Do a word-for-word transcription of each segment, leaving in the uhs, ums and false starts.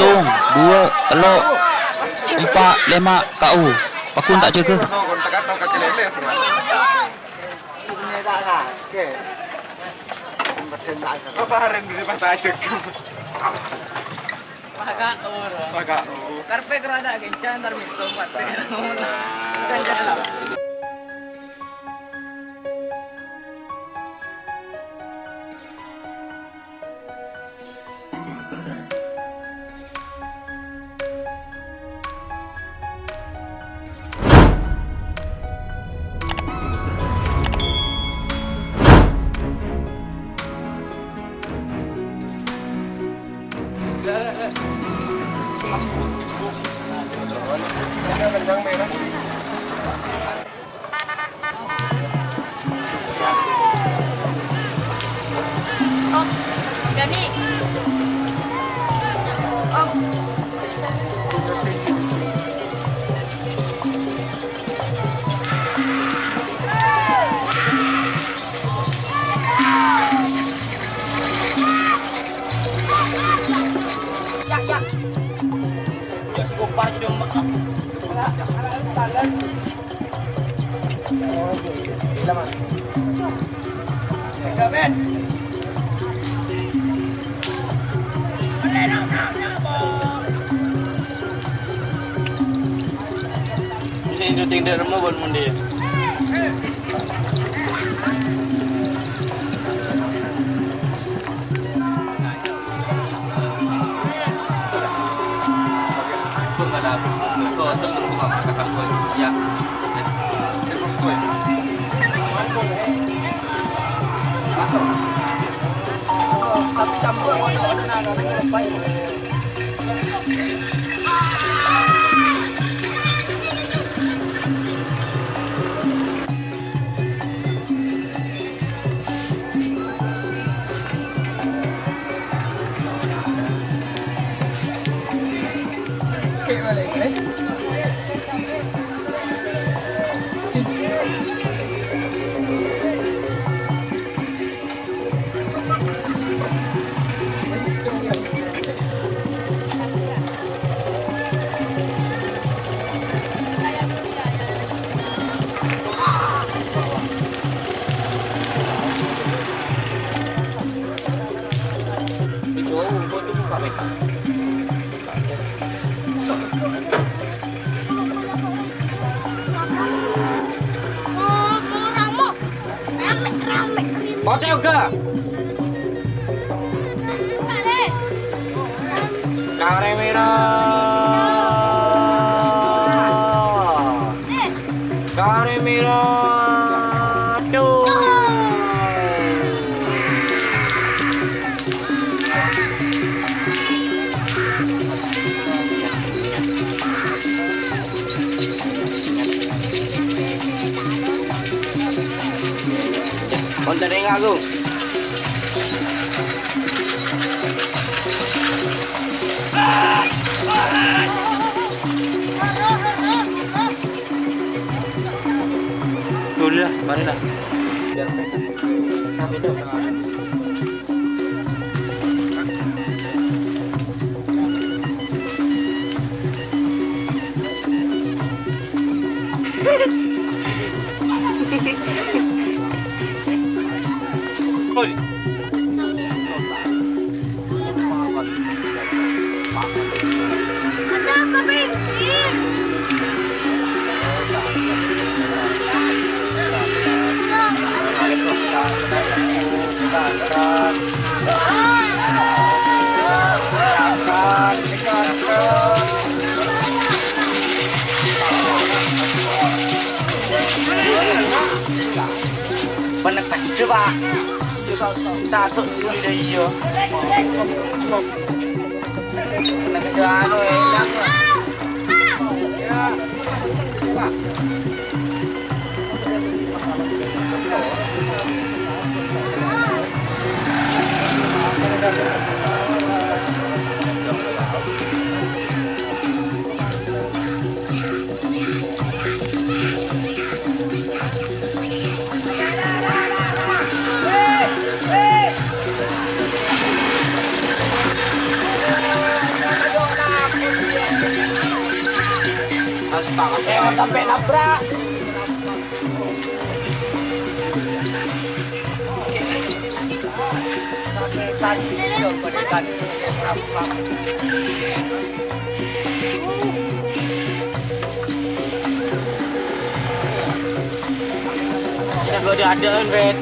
Sèttong, duwâ', tello', empa', lèma', K O. Pagghun ta' jâgâ. Apa hari ini pas aja? Paga ora. Paga ora. Karpe kerada kencang, ntar mito mati. Kencang. Om, Dani. Om. Ya, ya. Ya, si Gopar jadi ombak. Ini syuting di rumah buat mundi. Potè oghâ. Karè mèra. Karè mèra. Tuh. Pon tereng aku. Boleh lah, mari lah. Bener, Pak. Coba. Satu, dua, iya. Bener, anu, ya. Jangan sampai nabrak. Udah gak ada adaan, Bet.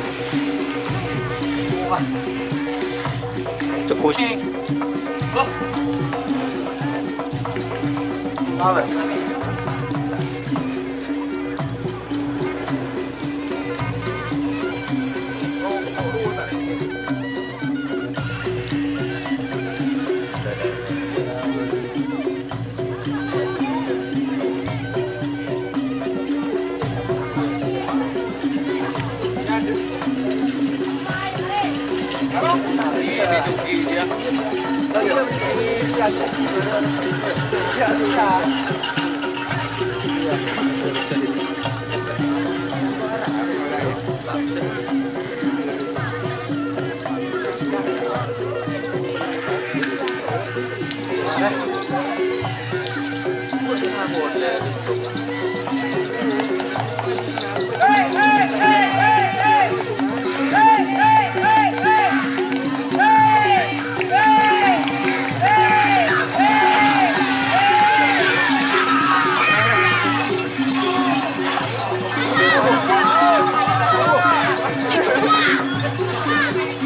Wah. Cukup. Wah.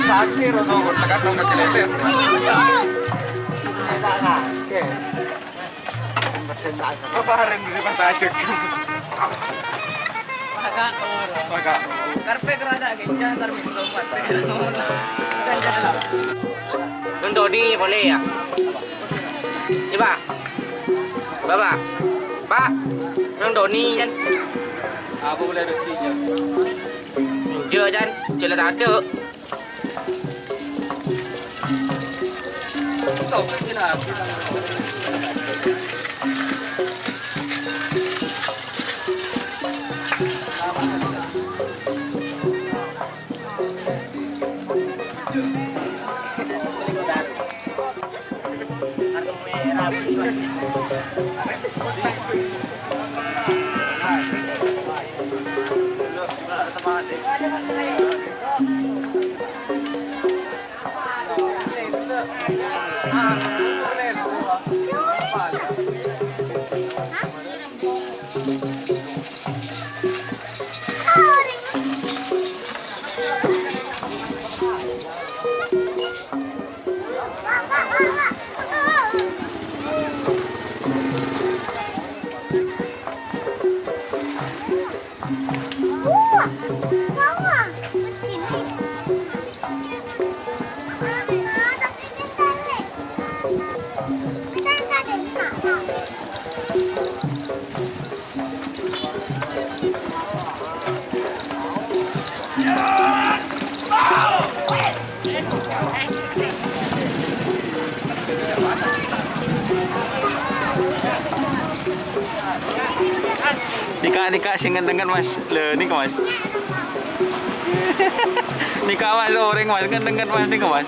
Sakit, rasa tekan dong, keleleh. Apa hari ini pas aja? Agak. Agak. Karpe kerada genjang, ntar minggu depan. Nang Doni boleh ya? Iya, Pak. Bapak. Pak. Nang Doni, Jan. Apa boleh ada tiga? Enggak, Jan. Jelas ada. Nèka, nèka, sing ngen-ngengngen, Mas. Lho, nèka, Mas. Nèka, Mas, orèng, Mas, ngen-ngengngen, Mas, nèka, Mas.